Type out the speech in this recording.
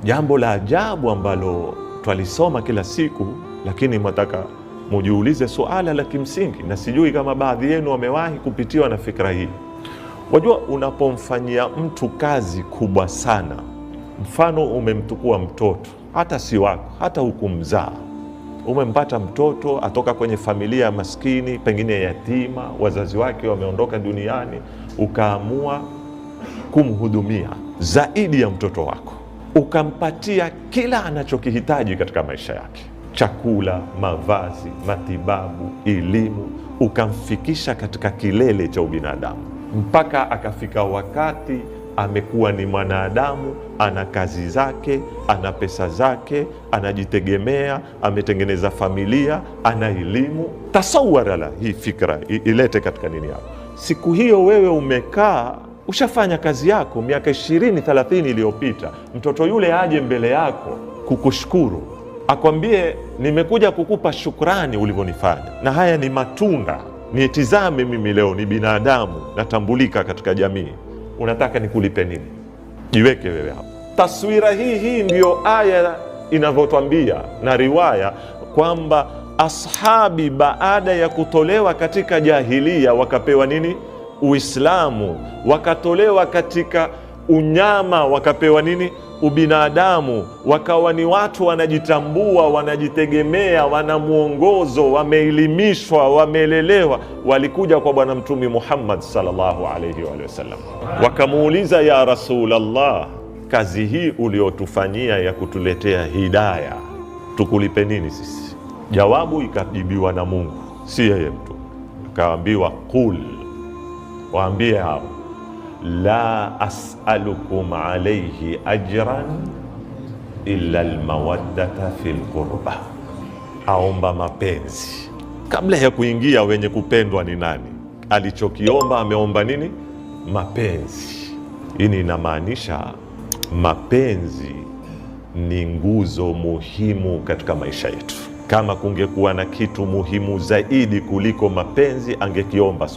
Jambo la ajabu ambalo twalisoma kila siku, lakini mwataka mujiulize suala la kimsingi, na sijui kama baadhi yenu wamewahi kupitiwa na fikra hii. Wajua, unapomfanyia mtu kazi kubwa sana, mfano umemtukua mtoto, hata si wako, hata hukumzaa, umempata mtoto atoka kwenye familia ya maskini, pengine yatima, wazazi wake wameondoka duniani, ukaamua kumhudumia zaidi ya mtoto wako, ukampatia kila anachokihitaji katika maisha yake, chakula, mavazi, matibabu, elimu, ukamfikisha katika kilele cha ubinadamu mpaka akafika wakati amekuwa ni mwanadamu, ana kazi zake, ana pesa zake, anajitegemea, ametengeneza familia, ana elimu. Tasawara la hii fikra ilete katika nini yako. Siku hiyo wewe umekaa ushafanya kazi yako miaka 20 30 iliyopita, mtoto yule aje mbele yako kukushukuru, akwambie nimekuja kukupa shukrani ulivyonifanya, na haya ni matunda, nitizame mimi leo ni binadamu, natambulika katika jamii, unataka nikulipe nini? Jiweke wewe hapo. Taswira hii ndiyo aya inavyotwambia na riwaya kwamba ashabi baada ya kutolewa katika jahilia wakapewa nini? Uislamu. Wakatolewa katika unyama wakapewa nini? Ubinadamu. Wakawa ni watu wanajitambua, wanajitegemea, wana mwongozo, wameelimishwa, wamelelewa. Walikuja kwa Bwana Mtume Muhammad sallallahu alaihi wa sallam, wakamuuliza ya Rasulallah, kazi hii uliotufanyia ya kutuletea hidaya tukulipe nini sisi? Jawabu ikajibiwa na Mungu, si yeye mtu. Akaambiwa qul, waambie hao la as'alukum alayhi ajran illa almawaddata fil qurba. Aomba mapenzi kabla ya kuingia. Wenye kupendwa ni nani? Alichokiomba ameomba nini? Mapenzi. Hii inamaanisha mapenzi ni nguzo muhimu katika maisha yetu. Kama kungekuwa na kitu muhimu zaidi kuliko mapenzi, angekiomba.